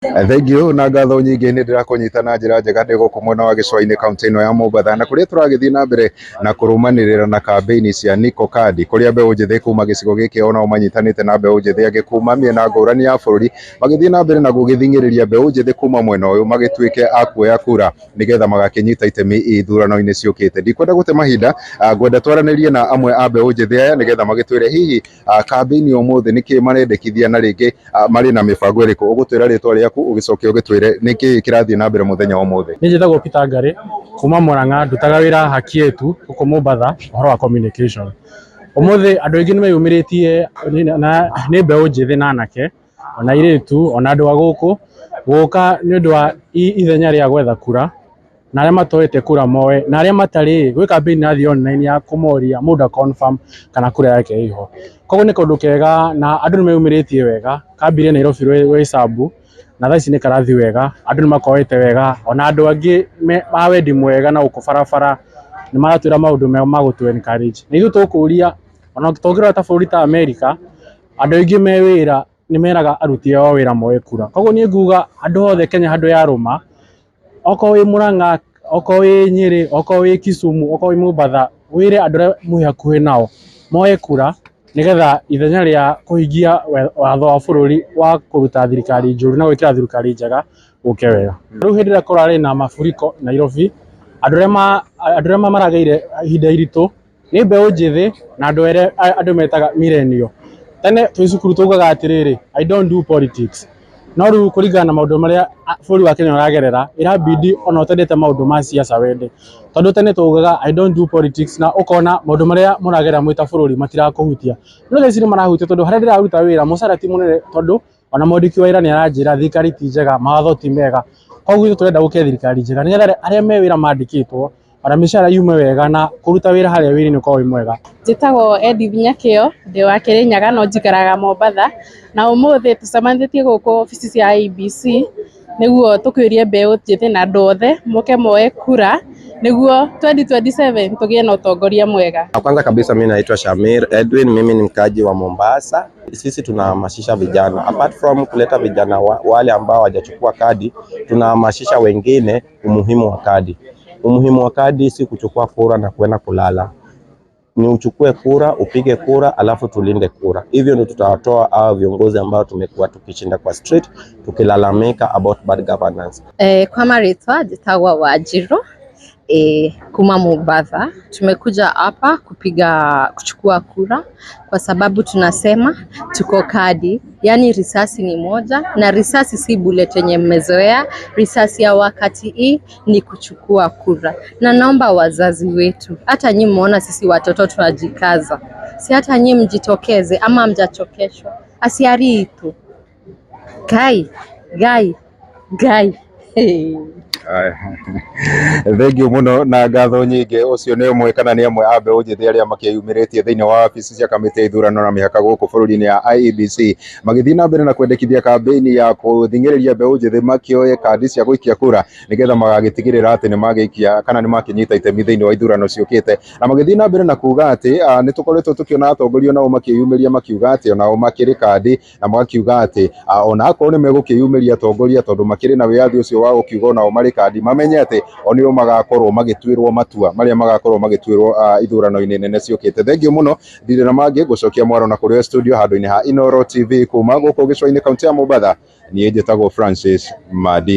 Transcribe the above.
Thengiũ na ngatho nyingĩ. Nĩ ndĩrakũnyita na njĩra njega ndĩ gũkũ mwena wa gĩcũa-inĩ, kaunti ĩno ya Mombatha, na kũrĩa tũragĩthiĩ na mbere na kũrũmanĩrĩra na kambĩini cia Niko Kadi, kũrĩa mbeũ njĩthĩ kuma gĩcigo gĩkĩ onao manyitanĩte na mbeũ njĩthĩ angĩ kuma mĩena ngũrani ya bũrũri, magĩthiĩ na mbere na gũgĩthing'ĩrĩria mbeũ njĩthĩ kuma mwena ũyũ magĩtuĩke a kuoya kura nĩgetha magakĩnyita itemi ithurano-inĩ ciũkĩte. Ndikwenda gũte mahinda, ngwenda twaranĩrie na amwe a mbeũ njĩthĩ aya nĩgetha magĩtwĩre hihi kambĩini ũmũthĩ nĩkĩ marendekithia na rĩngĩ marĩ na mĩbango ĩrĩkũ. Ũgũtwĩra rĩtwa rĩaku, ũgĩcoke ũgĩtwĩre nĩkĩ kĩrathiĩ na mbere mũthenya wa ũmũthĩ. Niĩ njĩtagwo Peter Ngari kuma Murang'a, ndutaga wĩra Haki Yetu gũkũ Mombatha ũhoro wa communication. Ũmũthĩ andũ aingĩ nĩ meyumĩrĩtie na nĩ mbeũ njĩthĩ na anake ona airĩtu ona andũ a gũkũ gũka nĩ ũndũ wa ithenya rĩa gwetha kura, na arĩa matoete kura moe, na arĩa matarĩ gwĩ campaign ĩrathiĩ online ya kũmoria mũndũ a confirm kana kura yake ĩho. Koguo nĩ kaũndũ kega na andũ nĩ meyumĩrĩtie wega. Kambire Nairobi Roysambu na thaa ici nĩ karathiĩ wega, andũ nĩ makoete wega, ona andũ angĩ a wendi mwega na gũkũ barabara nĩ maratwĩra maũndũ mega ma gũtũ encourage. Na ithuĩ tũkũria ona tũngĩrora ta bũrũri ta America, andũ aingĩ me wĩra nĩ meraga aruti ao a wĩra moe kura. Koguo niĩ nguga andũ othe Kenya handũ yarũma, okorwo wĩ Murang'a, okorwo wĩ Nyĩrĩ, okorwo wĩ Kisumu, okorwo wĩ Mombatha, wĩre andũ arĩa mwĩ hakuhĩ nao moe kura nĩgetha ithenya rĩa kũhingia watho wa bũrũri wa kũruta thirikari njũru na gwĩkĩra thirikari njega gũke wega. Rĩu hĩndĩ ĩrĩa kũrarĩ na mafuriko Nairobi, andũ arĩa marageire ihinda iritũ nĩ mbeũ njĩthĩ na andũ arĩa andũ metaga millennial. Tene twĩ cukuru twaugaga atĩrĩrĩ, "I don't do politics." No rĩu kũringana na maũndũ marĩa bũrũri wa Kenya ũragerera, ĩrabidi ona ũtendete maũndũ ma siasa wende. Tondũ tene twaugaga, "I don't do politics," na ũkona maũndũ marĩa mũragerera mwĩ ta bũrũri matirakũhutia. No thaa ici nĩ marahutia, tondũ harĩa ndĩraruta wĩra mũcara ti mũnene, tondũ ona mwandĩki wa wĩra nĩ aranjĩra thirikari ti njega, mawatho ti mega. Koguo ithuĩ tũrenda gũke thirikari njega nĩgetha arĩa me wĩra mandĩkĩtwo ona mĩcara yume wega na kũruta wĩra harĩa wĩra-inĩ ũkorwo wĩ mwega. Njĩtagwo Edith Nyakĩo, ndĩ wa Kĩrĩnyaga no njikaraga Mombatha, na ũmũthĩ tũcemanĩtie gũkũ obici cia IEBC nĩguo tũkĩũrie mbeũ njĩthĩ na andũ othe moke moe kura nĩguo 2027 tũgĩe na ũtongoria mwega. Kwanza kabisa mimi naitwa Shamir Edwin, mimi ni mkaaji wa Mombasa. Sisi tunahamasisha vijana, apart from kuleta vijana wale ambao hawajachukua kadi, tunahamasisha wengine umuhimu wa kadi. Umuhimu wa kadi si kuchukua kura na kwenda kulala, ni uchukue kura, upige kura, alafu tulinde kura. Hivyo ndio tutawatoa hao viongozi ambao tumekuwa tukishinda kwa street tukilalamika about bad governance. Kwa marĩtwa njĩtagwo Wanjiru, kuma Mombatha. Tumekuja hapa kupiga kuchukua kura kwa sababu tunasema tuko kadi, yaani risasi ni moja na risasi si bullet yenye mmezoea. Risasi ya wakati hii ni kuchukua kura, na naomba wazazi wetu, hata nyinyi mmeona sisi watoto tunajikaza, si hata nyinyi mjitokeze ama mjachokeshwa aciari itu gai gai gai. Hey. Thengiũ mũno na ngatho nyingĩ. Ũcio nĩ ũmwe kana nĩ amwe a mbeũ njĩthĩ arĩa makĩyumĩrĩtie thĩinĩ wa wabici cia kamĩtĩ ya ithurano na mĩhaka gũkũ bũrũri-inĩ ya IEBC, magĩthiĩ na mbere na kwendekithia kambĩini ya kũthing'ĩrĩria mbeũ njĩthĩ makĩoye kandi cia gũikia kura nĩgetha magagĩtigĩrĩra atĩ nĩ magĩikia kana nĩ makĩnyita itemi thĩinĩ wa ithurano ciũkĩte, na magĩthiĩ na mbere na kuga atĩ nĩ tũkoretwo tũkĩona atongoria nao makĩyumĩria makiuga atĩ onao makĩrĩ kandi, na magakiuga atĩ ona akorwo nĩ megũkĩyumĩria atongoria, tondũ makĩrĩ na wĩyathi ũcio wa gũkiuga onao marĩ kandi, mamenye atĩ o nĩo magakorwo magĩtuĩrwo matua marĩa magakorwo magĩtuĩrwo ithurano-inĩ nene ciũkĩte. Thengiũ mũno, ndirĩ na mangĩ, ngũcokia mwaro na kũrĩ studio handũ-inĩ ha Inooro TV kuma gũkũ gĩcũa-inĩ, kaunti ya Mombatha. Niĩ njĩtagwo Francis Madi.